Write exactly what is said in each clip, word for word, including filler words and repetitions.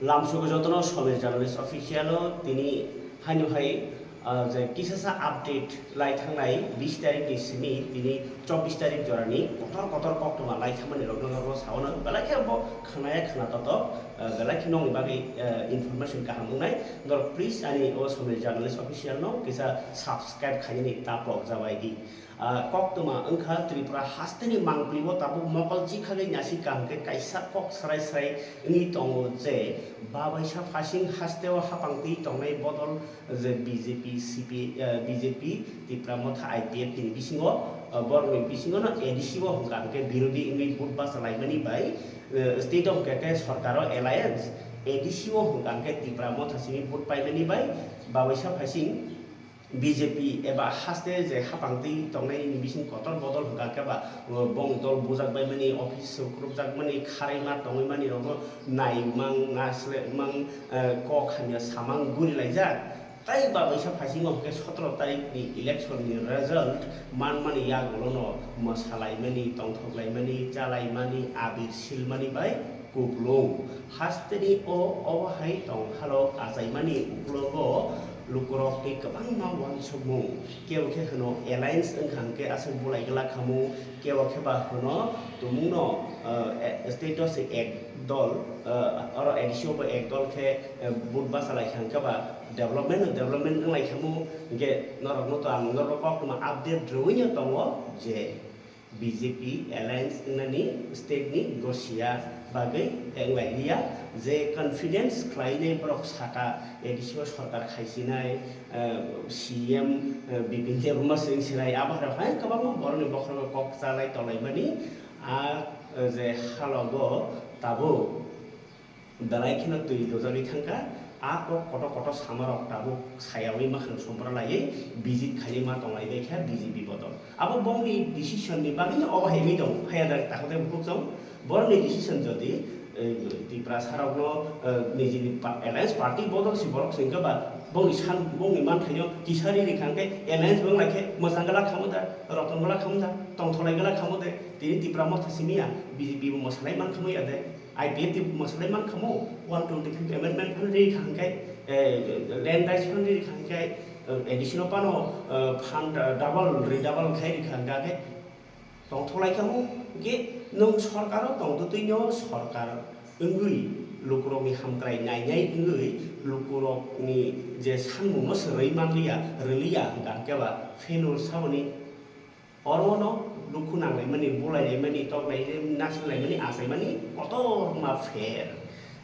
Lamsugo jotono Somir Journalist Official o tini haino hai, ah, je kisasa update lai thangnai bis tarik ni simi tini chobbish tarik jorani kotor kotor koktwma lai thangmani rokno norok saono belai khe bo khnaya khna toto, ah, belai khe nokni bagwi, ah, information kaham wngnai. Norok please ani o Somir Journalist Official no kisa subscribe khainani taplok jabai di. Ah, koktwma wngkha Tripura hasteni mangpili o tabuk mokol chikhagwi nasi kaham khe kaisa kok srai srai wngwi tongo je babaisa phasing hasteo hapang twi tongnai bodol je B J P, C P, eh, B J P, Tipra Motha, I P F T ni bisingo, eh, borokni bisingo no A D C o hwnkha hwnkhe birodhi wngwi vote bachalaimani bai, eh, state o hwnkha khe sorkaro alliance, A D C o hwnkha hwnkhe Tipra Motha simi vote paimani bai babaisa phasing B J P eba haste je hapang twi tongnai ni bising kotor bodol hwnkha khe ba, uh, bongni dol bujak bai mani, office se khurupjak mani, kharwi ma tongwi mani rokno nai mang, ngasle mang, uh, kok hamya samang guri laijak. Tai ba baisa phaisingo hwnkhe sotoro tarik ni election ni result man mani yagulo no mwsa lai mani, tongthok lai mani, cha lai mani, abir sil mani bai kupulung. Hasteni o obo hai tong halok achaimani ukulogo lukurokni kwbangma uansukmung. Kebo khe hwno alliance wngkha hwnkhe aswk bulai glak khamung, kebo khe ba hwno tumungno, eh, state o se ek dol, eh, oro A D C o bo ek dol khe, eh, vote bachalaikha hwnkhe ba development no development wnglai khamung. Hwnkhe norokno to ang norok koktwma update rwino tongo je B J P alliance wngnani state ni gosia bagwi wnglailiya, je confidence khlainai borok saka A D C o sorkar khaisinai, eh, C M, eh, Bipin Debbarma swrwng sinai abo hai kwbangma borokni bokhorogo kok chalai tonglaimani a, eh, je halogo tabuk belai kheno twi lujagwi thangkha. A kok kotor kotor samarok tabuk sayawi makhang sompra laiwi visit khaiwi ma tonglai bai kha B J P bodol. Abo bongni decision ni bagwi no obo hai wngwi tong phaiya da takhuk tei bukhuk chong. Borokni decision jodi, eh, Tiprasa rokno, eh, nijini pa-, alliance party bodol si borok se wngkha ba bongni san bongni manthaino kisari ri khangkhe alliance bwnglai khe mwchang glak khamu da, roton glak khamu da, tongtholai glak khamu de, tini Tipra motha simi ya, B J P bo mwsalai man khamu ya de. I P F T mwsalai man khamu, one twenty fifth amendment phan ri kha hwnkhe, eh, land rights phan ri kha hwnkhe, eh, A D C no pano, eh, phan, eh, double, redouble khai ri kha hwnkhe, tongtholai khamu, hwnkhe nwng sorkaro tongtwtwino sorkar wngwi lukurokni hamkrai nainai wngwi lukurokni je sanmungno swrwi manliya, rwliya hwnkha hwnkhe ba failure saboni. Oro no dukhu nanglaimani, bulailaimani, toklaimani, nasinlaimani, achaimani kotorma pher.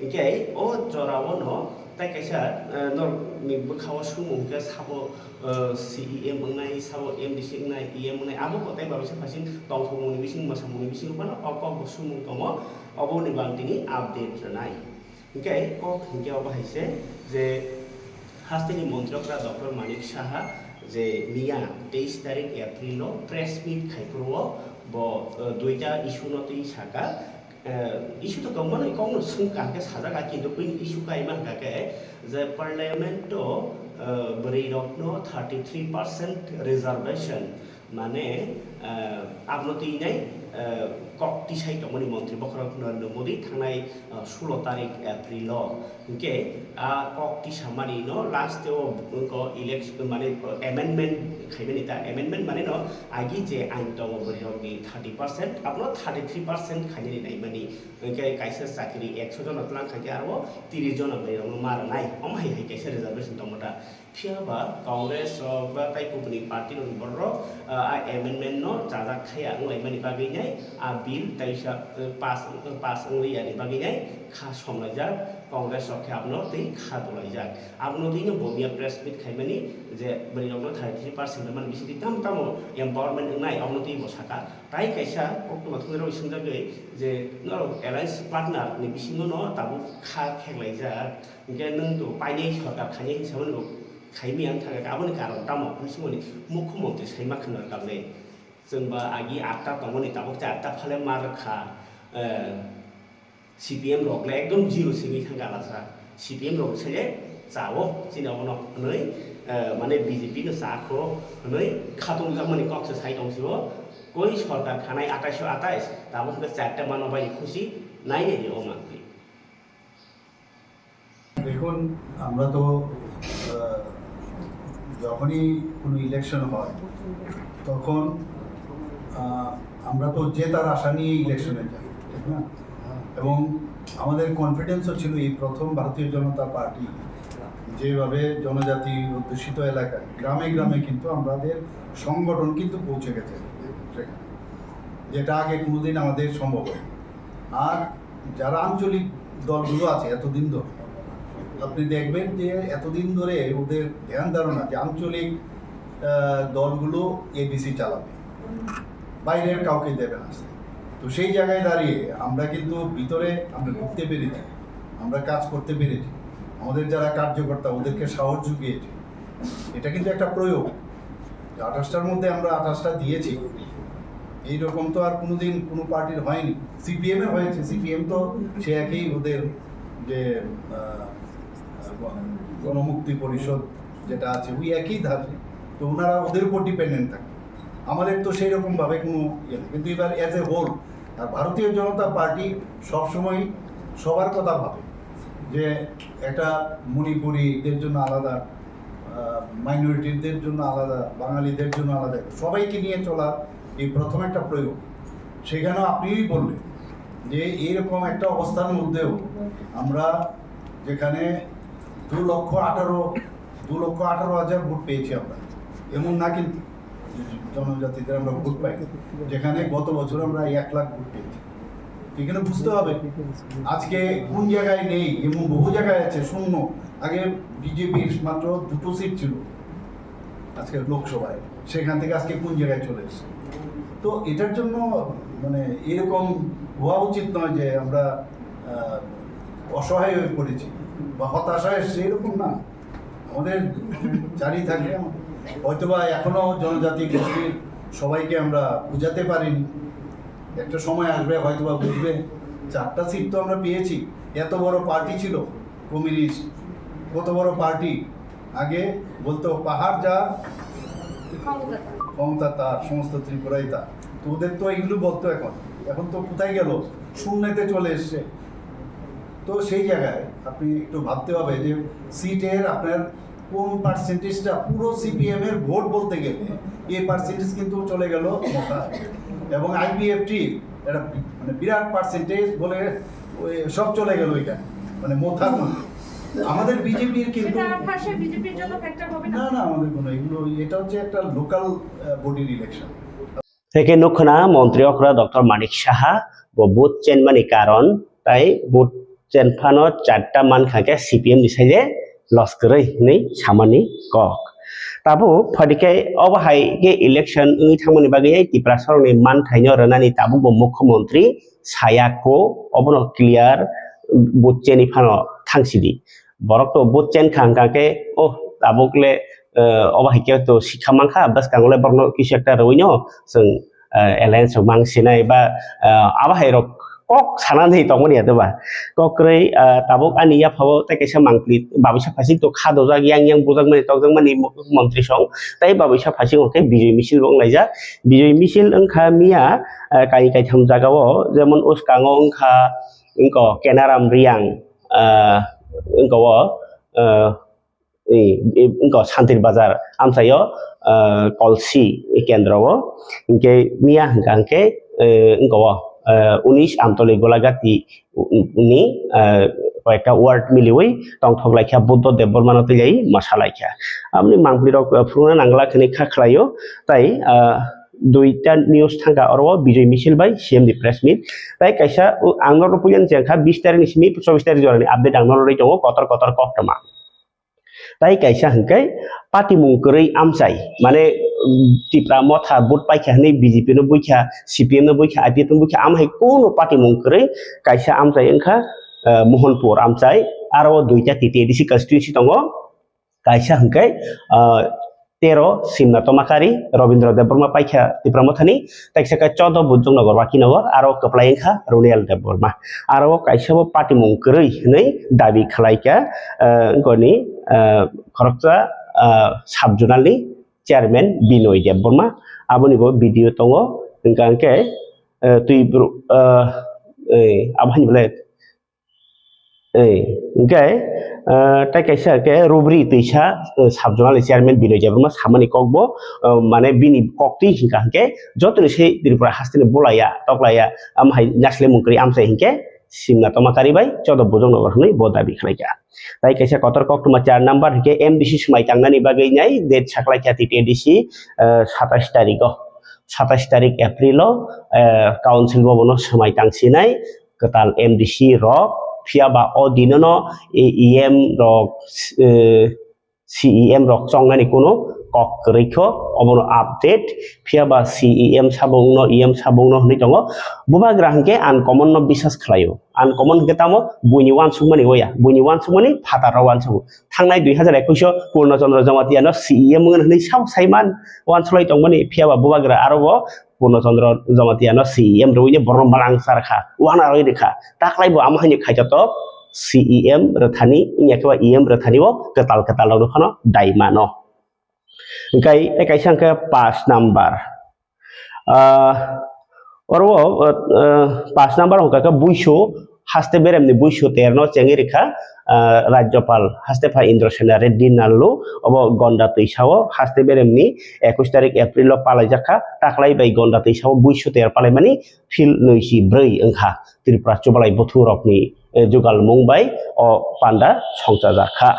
Hinkhe o jorao no tai kaisa, eh, norokni bwkhao sumung khe sabo, eh, C E M wngnai, sabo M D C wngnai, E M wngnai, abo bo tai babaisa phasing tongthokmungni bising, mwsamungni bisingo phano o kok bo sumung tongo, oboni bo ang tini update rwnai. Hinkhe kok hinkhe obo hai se je hasteni montri okra Doctor Manik Saha je miya teis tarik April o press meet khai phuru o bo, eh, duita issue no twi saka, eh, issue to kwbangma no kok no swngkha hwnkhe sajak, kintu bini issue kaima hwnkha khe je parliament o, eh, bwrwi rok no thirty three percent reservation Mane, eh, abno twi nai, eh, kok tisai tongmani montri bokhorok Narendra Modi thangnai, eh, sulo tarik April o. Hinkhe a kok tisamani no last o wngkha election, mane, amendment khaimani ta, amendment mane no agi je ain tongo bwrwirokni thirty percent, abono thirty three percent khainani naimani. Hinkhe kaisa chakri ekso jono twlang khaikhe aro tris jono bwrwirokno ma rwnai. Omo hai hai kaisa reservation tongma ta. Phiya ba Congress rok ba tai kubuni party rokni borok rok, ah, a amendment no chajak thaya wnglaimani bagwi nai a bill taisa, eh, pass, pass wngwi yani bagwi nai kha somlaijak Congress rok khe abono tei kha dolaijak. Abono twi no bo miya press meet khaimani je bwrwi rok no thirty three percent mani bisingtwi tamo tamo empowerment wngnai abono twi bo saka. Tai kaisa koktwma thumwi rok swngjagwi je norok alliance partner ni bisingo no tabuk kha kheklaijak. Hinkhe nwng to painai sorkar khainai hinwi samani bo khaimya wng thangkha, aboni karon tamo? Hwnwi swngmani mukhyamantri saima khwna rwkha le. Chwng ba agi atta tongmani tabuk cha atta phale ma rwkha, eh, C P M rok le ekdom zero simi thangkha alasa. C P M rok se je chao chini abono hwnwi, eh, mane B J P no cha kho hwnwi khatung jakmani kok se sai tong sio. Koi sorkar khanai atais atais tabuk hwnkhe charta mano bai khusi nai nai o mantri. দেখুন, আমরা তো আহ, যখনই কোনো ইলেকশন হয়, তখন আহ, আমরা তো জেতার আশা নিয়ে ইলেকশনে যাই, ঠিক না? এবং আমাদের কনফিডেন্সও ছিল এই প্রথম ভারতীয় জনতা পার্টি যেভাবে জনজাতি অধ্যুষিত এলাকায় গ্রামে গ্রামে কিন্তু আমাদের সংগঠন কিন্তু পৌঁছে গেছে সেখানে, যেটা আগে কোনোদিন আমাদের সম্ভব হয়নি। আর যারা আঞ্চলিক দলগুলো আছে এতদিন ধরে, আপনি দেখবেন যে এতদিন ধরে ওদের ধ্যান ধারণা যে আঞ্চলিক আহ, দলগুলো এডিসি চালাবে, বাইরের কাউকে দেবে না। তো সেই জায়গায় দাঁড়িয়ে আমরা কিন্তু ভিতরে আমরা ঢুকতে পেরেছি, আমরা কাজ করতে পেরেছি। আমাদের যারা কার্যকর্তা, ওদেরকে সাহস জুগিয়েছে। এটা কিন্তু একটা প্রয়োগ। আঠাশটার মধ্যে আমরা আঠাশটা দিয়েছি, এইরকম তো আর কোনোদিন কোনো পার্টির হয়নি। সিপিএম এর হয়েছে, সিপিএম তো সে একই ওদের যে আহ, গণমুক্তি পরিষদ যেটা আছে, ওই একই ধাঁচে। তো ওনারা ওদের উপর ডিপেন্ডেন্ট থাকে। আমাদের তো সেই রকম ভাবে কোনো ইয়ে নেই। কিন্তু এবার অ্যাজ এ হোল, আর ভারতীয় জনতা পার্টি সবসময় সবার কথা ভাবে, যে একটা মণিপুরীদের জন্য আলাদা, মাইনরিটিদের জন্য আলাদা, বাঙালিদের জন্য আলাদা, সবাইকে নিয়ে চলার এই প্রথম একটা প্রয়োগ। সেখানেও আপনিই বললেন যে এইরকম একটা অবস্থার মধ্যেও আমরা যেখানে দু লক্ষ আঠারো, দু লক্ষ আঠারো হাজার ভোট পেয়েছি আমরা, এমন না কিন্তু জনজাতিদের আমরা ভোট পাই, যেখানে গত বছর আমরা এক লাখ ভোট পেয়েছি। এখানে বুঝতে হবে আজকে কোন জায়গায় নেই, এমন বহু জায়গায় আছে শূন্য। আগে বিজেপির মাত্র দুটো সিট ছিল, আজকে লোকসভায়, সেখান থেকে আজকে কোন জায়গায় চলে এসেছে। তো এটার জন্য মানে এরকম হওয়া উচিত নয় যে আমরা আহ, অসহায় হয়ে পড়েছি বা হতাশায় এসেছে, এরকম না। আমাদের জারি থাকে, হয়তোবা এখনো জনজাতি গোষ্ঠীর সবাইকে আমরা বুঝাতে পারিনি। একটা সময় আসবে, হয়তোবা বুঝবে। চারটা সিট তো আমরা পেয়েছি। এত বড় পার্টি ছিল কমিউনিস্ট, কত বড় পার্টি। আগে বলতো, "পাহাড় যা ক্ষমতা তার, সমস্ত ত্রিপুরাই তার।" তো ওদের তো এগুলো বলতো। এখন, এখন তো কোথায় গেল? শূন্যতে চলে এসছে। তো সেই জায়গায় আপনি একটু ভাবতে হবে যে সিটের আপনার কোন পার্সেন্টেজটা, পুরো সিপিএম এর ভোট বলতে গেলে এই পার্সেন্টেজ কিন্তু চলে গেল মথা। এবং আইপিএফটি এটা বি-, মানে বিরাট পার্সেন্টেজ বলে ওই সব চলে গেল ওইখানে, মানে মথার মধ্যে। আমাদের বিজেপির কিন্তু সেটা আঠাশে বিজেপির জন্য ফ্যাক্টর হবে না? না, না, আমাদের কোনো এগুলো, এটা হচ্ছে একটা লোকাল বডির election. Tei khe nukho na montri okra Doctor Manik Saha bo vote chenmani karon, tai vote chen phano charta mankha khe C P M ni sai je loss kwrwi hinwi samani kok. Tabuk phaidi khe obo hai khe election wngwi thangmani bagwi ei Tiprasarokni manthaino rwnani tabukbo mukhyamantri saya kho, obono clear vote cheni phano thangsidi. Borok to vote chen kha hwnkha khe, oh, tabuk le, eh, obo hai khe to sikha mankha, bwskango le borokno kisa ekta rwino chwng, eh, alliance rok mang sinai ba, eh, abo hai rok kok sana di tongmani ya, ba? Kok kwrwi, eh, tabuk ani yaphao tei kaisa mangpli babisa phasing to kha dojak, yang yang bujakmani tokjakmani montri song, tei babisa phasing hwnkhe bijoi misil bo wnglaijak. Bijoi misil wngkha miya, eh, kaini kaitham jagao, jemon uskango wngkha, wngkha Kenaram Riyang, ah, wngkha o, ah, i, i, wngkha o Santir Bazar amchaio, ah, Kolsi kendro o, hinkhe miya hwnkha hinkhe, eh, wngkha o, eh, unis Amtoli Golagati ni, ah, koyekta ward miliwi tongthok laikha, Buddha Debbarmano twi lai masa laikha. Aboni mangpli rok, ah, phuruna nangla khini kha khlaio, tai, ah, duita news thangkha oro o Bijoi Misil bai C M ni press meet. Tai kaisa, o, ang norok puila ni chengkha bis tarikh ni simi chobis tarikh jorani update ang norok rwi tongo kotor kotor koktwma. Tai kaisa hwnkhe patimung kwrwi amchai, mane, um, Tipra Motha vote paikha hwnwi B J P no buikha, C P M no buikha, I P F no buikha, amo hai kunu patimung kwrwi kaisa amchai wngkha, eh, Mohanpur amchai, aro o duita T T A D C constituency tongo. Kaisa hwnkhe, ah, tero Simna Tomakari, Robindra Debbarma paikha Tipra Mothani, tei kisa khe chodo Bujongnagar, Wakinagar, aro kwplai wngkha Ronial Debbarma. Aro kaisa bo patimung kwrwi hwnwi dabi khlaikha, ah, wngkoni, ah, khoroksa, ah, sub-zonal ni chairman Binoy Debbarma. Aboni bo video tongo, hwnkha hwnkhe, ah, twi bru-, ah, eh, abo hani belai Ei, hwnkhe, ah, tei kaisa khe Rubri twisa, ah, sub zonal ni chairman Binoy Debbarma samani kokbo, ah, mane bini koktwi hwnkha hwnkhe jotoni se Tripura hasteni bulaiya, toklaiya, amhai naisle mungkri amchai hwnkhe simna toma kari bai chodo bujok nogo hwnwi bo dabi khlaikha. Tai kaisa kotor koktwma char number hwnkhe M D C swmai tangnani bagwi nai date saklaikha T T A D C, ah, satais tarikh o, satais tarikh April o, ah, council bobono swmai tangsinai kwtal M D C rok, phiya ba o dinono E M rok, eh, C E M rok chongnani kuno kok kwrwi kho, obono update, phiya ba C E M sabo wngno, E M sabo wngno hwnwi tongo. Bubagra hwnkhe uncommon no bisas khlaio. Uncommon hwnkhe tamo buini uansukmani oya, buini uansukmani phataro uansugo. Thangnai dui hazar ekwis o Purno Chandra Jamatia no C E M wngno hwnwi sabo saiman uansuklai tongmani, phiya ba Bubagra aro bo Purno Chandra Jamatia no C E M rwini borno malang sar kha, wana rwi rikha. Taklai bo amo haino khaito tok C E M rwthani, wngya khe ba E M rwthani o kwtal kwtal rok phano dai mano. Hwnkhe tei kaisa hwnkhe pash number. Ah, oro o, ah, pash number hwnkha khe buisu haste beremni buisu terno chengwi rikha, ah, Rajyapal haste pha Indra Sena Reddy Nallu obo Gonda twisao haste beremni ekwis tarik April o palaijak kha, taklai bai Gonda twisao buisu ter palaimani phil nwi si bwrwi wngkha Tripura chubalai buthu rokni, eh, jugalmung bai o panda songchajak kha.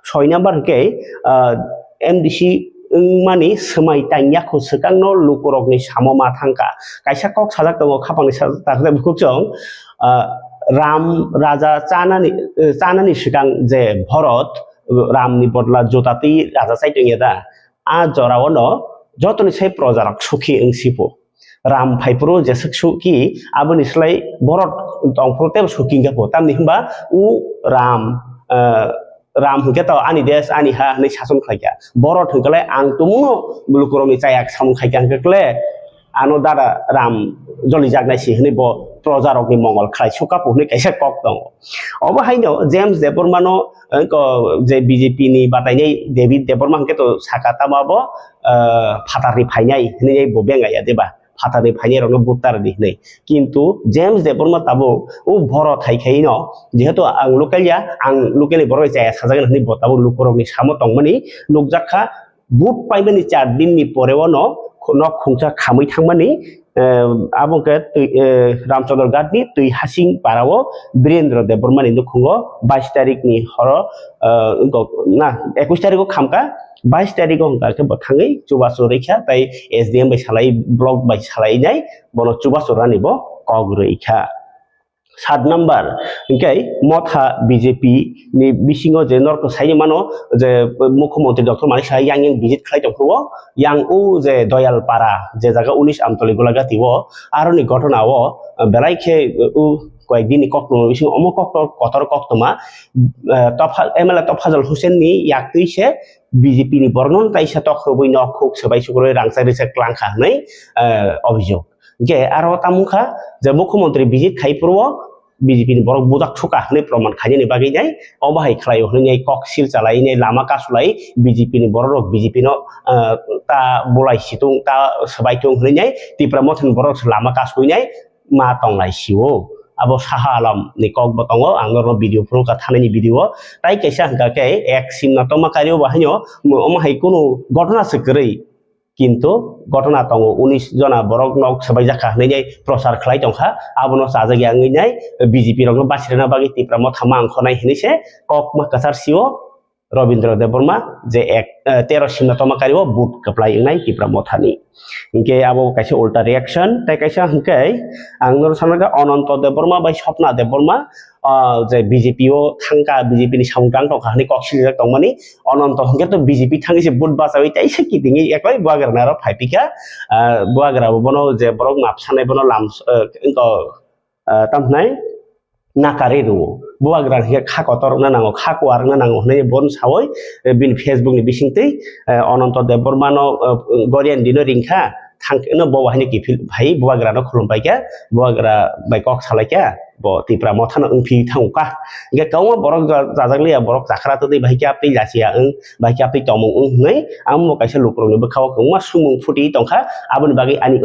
Soi number hwnkhe, ah, M D C wngmani swmai tangya kho swkangno lukurokni samo ma thangkha. Kaisa kok sajak tongo khapangni sajak bukhuk chwng, ah, Ram raja chanani, eh, chanani swkang je Bharat Ramni bodla juta twi raja chai tongya da, a jorao no jotoni sai projarok sukhi wng sipo. Ram phaiphuru jeswk suki, aboni slai borok tongphuru tebo suki wngkha pho. Tamni hwnba u Ram, eh, Ram hwnkhe to ani desh, ani ha hwnwi sason khlaikha. Borok hwnkhe le ang tongmungno lukurokni chaya samung khaikha hwnkhe le ano dada Ram jolijaknai si hwnwi bo projarokni mongol khlai sukha pho hwnwi kaisa kok tongo. Obo haino James Debbarmano, eh, ko je B J P ni batainai David Debbarma hwnkhe to saka tamo abo, eh, phatarni phainai hwnwi bo bengaya deba? Phatarni phainai rokno buttar di hwnwi. Kintu James Debbarma tabuk o boro thai khaino, jehetu ang local ya, ang local ni borok bai chaya sajagani hwnwi bo tabuk lukurokni samo tongmani nukjak kha. Vote paimani char din ni pore o no nok khungsa khamwi thangmani, eh, abo khe twi, eh, Ramchandra Ghat ni twi hasing para o Birendra Debbarma ni nukhungo bais tarik ni horo, eh, wngkok na ekwis tarik o khamkha, bais tarik o hwnkha khe bo thangwi chubachu rwikha, tai S D M bai salai, block bai salainai bono chubachu rani bo kok rwikha. Sat number, hwnkhe Motha B J P ni bisingo je norok saini mano je Mukhyamantri Doctor Manik Saha yang yang visit khlai tongphuru, yang o je Doyalpara, je jaga unis Amtoli Golagati o, aroni ghotona o, belai khe, o koyek din ni koktwma bisingo omo koktwma kotor koktwma, eh, Topha-, M L A Topfazal Hussain ni yaktwi se B J P ni borokno taisa tokhorwi nok khuk swbai sukrwi rangchak rwchak klang kha hwnwi, eh, obhijog. Hwnkhe aro tamo wngkha je Mukhyamantri visit khai phuru o B J P ni borok bujak thuka hwnwi proman khainani bagwi nai obo hai khlaio hwnwi nai kok sil chalainai lama kasulai B J P ni borok rok B J P no, ah, ta bulai situng ta swbai thung hwnwi nai Tipra Motha ni borok se lama kasui nai ma tonglai sio. Abo Saha Alam ni kok bo tongo, ang norok video phuru ka thanani video o. Tai kaisa hwnkha khe ek simna tongma kari o bo haino omo hai kunu ghotona se kwrwi. Kintu ghotona tongo, unis jona borok nok swbaijak kha hwnwi nai prochar khlai tongkha, abono chajak ya wngwi nai B J P rokno basirwna bagwi Tipra Motha ma wngkhornai hwnwi se kokma kwchar sio Robindra Debbarma je ek, eh, tero simna tongma kari o vote kwplai wngnai Tipra Mothani. Hinkhe abo kaisa ulta reaction, tei kaisa hinkhe ang norok sanarkha Ananto Debbarma bai Swapna Debbarma, ah, je B J P o thangkha, B J P ni samung tang tongkha hwnwi kok silijak tongmani. Ananto hwnkhe to B J P thangwi se vote bachawi teisa kitingwi ekoi Bubagrano aro phai phikha. Ah, Bubagra bo bono je borok map sanai bono lam, ah, wngkha, ah, tamo hwnai nakari rwo. Bubagra hwnkhe kha kotor wngna nango, kha kuar wngna nango hwnwi bono sawi, eh, bini Facebook ni bisingtwi, eh, Ananto Debbarmano, eh, Gorian dino ringkha, thang, no bo haino kiphil phai Bubagrano khulum paikha, Bubagra bai kok salaikha. bo Tipra Motha no wngphi thango kha. Hingke kwbangma borok ja-, jajak liya, borok chakra twi bahai khe aptwi lachiya wng, bahai khe aptwi tongmung wng hwnwi ang bo kaisa lukurokni bwkhao kwbangma sumung phuti tongkha, aboni bagwi ani,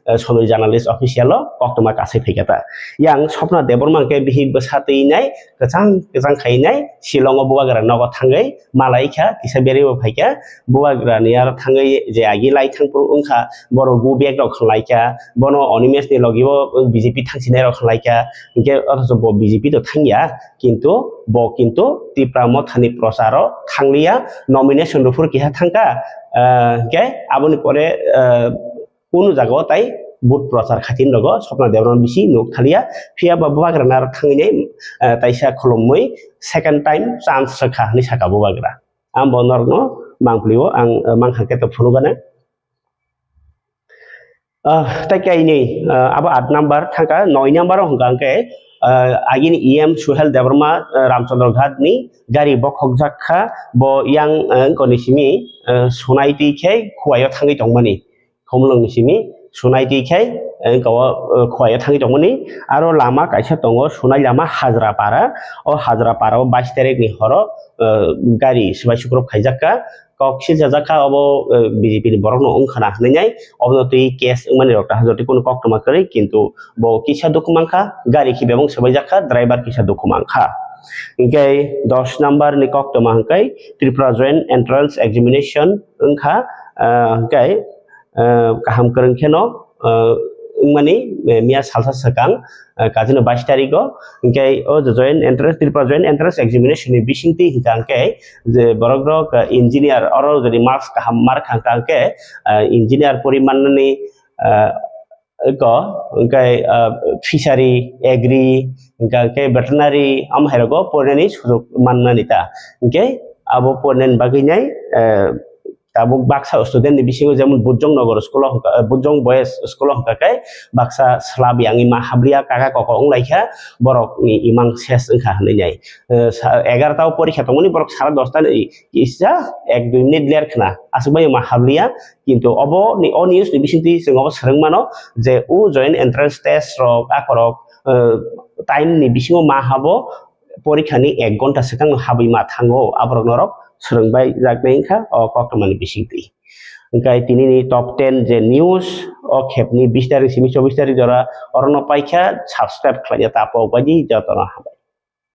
eh, Somil Journalist Official o koktwma kasai phaikha ta. Yang Swapna Debbarma hwnkhe bihik bwsa twi nai kwchang kwchang khai nai Shillong o bubagra nogo thangwi malai kha, kisa berwi bo phaikha, bubagra ni aro thangwi je agi lai thang phuru wngkha, borok go back rok khlai kha, bono Animesh ni logi o B J P thangsinai rok khlai kha, hingke othocho bo B J P to thangya, kintu bo kintu Tipra Motha ni prochar o thangliya, nomination rw phuru keha thangkha, ah, hingke aboni pore, ah, kunu jaga o tai vote prochar khatin rogo Swapna Debbarma bisi nuk thaliya, phiya ba bubagra ni aro thangwi nai, ah, taisa khulumwi second time chance rwkha hinwi saka bubagra. Ang bo norokno mangpili o ang, eh, mankha khe to phunukgana. Ah, tei kainwi, ah, abo aat number thangkha, noi number o hwnkha hwnkhe, ah, agini E M Suhel Debbarma, ah, Ramchandra Ghat ni gari bokhokjak kha, bo yang, ah, wngkoni simi, ah, sunai twi khe Khowai o thangwi tongmani. Khumulwng ni simi sunai twi khai, eh, wngka o, eh, Khowai o thangwi tongmani. Aro lama kaisa tongo, sunai lama Hajrapara. O Hajrapara o bais tarik ni horo, eh, gari swbai sukrop khaijak kha. Kok silchajak kha obo, eh, B J P ni borok no wngkha na hinwi nai. Obono twi case wngmani rok ta jotoi kunu koktwma kwrwi, kintu bo kisa dukhu mankha, gari khe bebak swbaijak kha, driver kisa dukhu mankha. Hingke dos number ni koktwma hingke Tripura Joint Entrance Examination wngkha, eh, hingke ah, kaham kwrwng kheno, ah, wngmani, eh, miya salsa swkang, ah, kajino bais tarigo, hingke o je joint entrance, Tripura Joint Entrance Examination ni bisingtwi hingka hingke je borok rok, ah, engineer, oro jodi marks kaham mark hangka hingke, ah, engineer pori mannani, ah, ko, hingke, ah, fishery, agri, hingka hingke veterinary, am hai rogo porinani sujok mannani ta. Hingke abo porinani bagwi nai, eh, tabuk baksa student ni bisingo jemon Bujong Nagar school o hwnkha, eh, Bujong Boys school o hwnkha khe baksa slab yang ima habliya kaka koko wng lai kha borok ni imang ses wngkha hinwi nai. Eh, sa-, egarota o porikha tongmani borok sara dosta ni kisa ek dui minute ler khna aswk bai ma habliya, kintu obo ni, o news ni bisingtwi chwng obo swrwng mano je o joint entrance test rok akorok, eh, time ni bisingo ma habo porikha ni ek ghonta swkang no habwi ma thango, aborok norok swrwng bai jaknai wngkha o koktwma ni bisingtwi. Hingke tini ni top ten je news o khepni bis tarik simi chobis tarik jora orono paikha, subscribe khlaina ta pok bai di jotono hambai.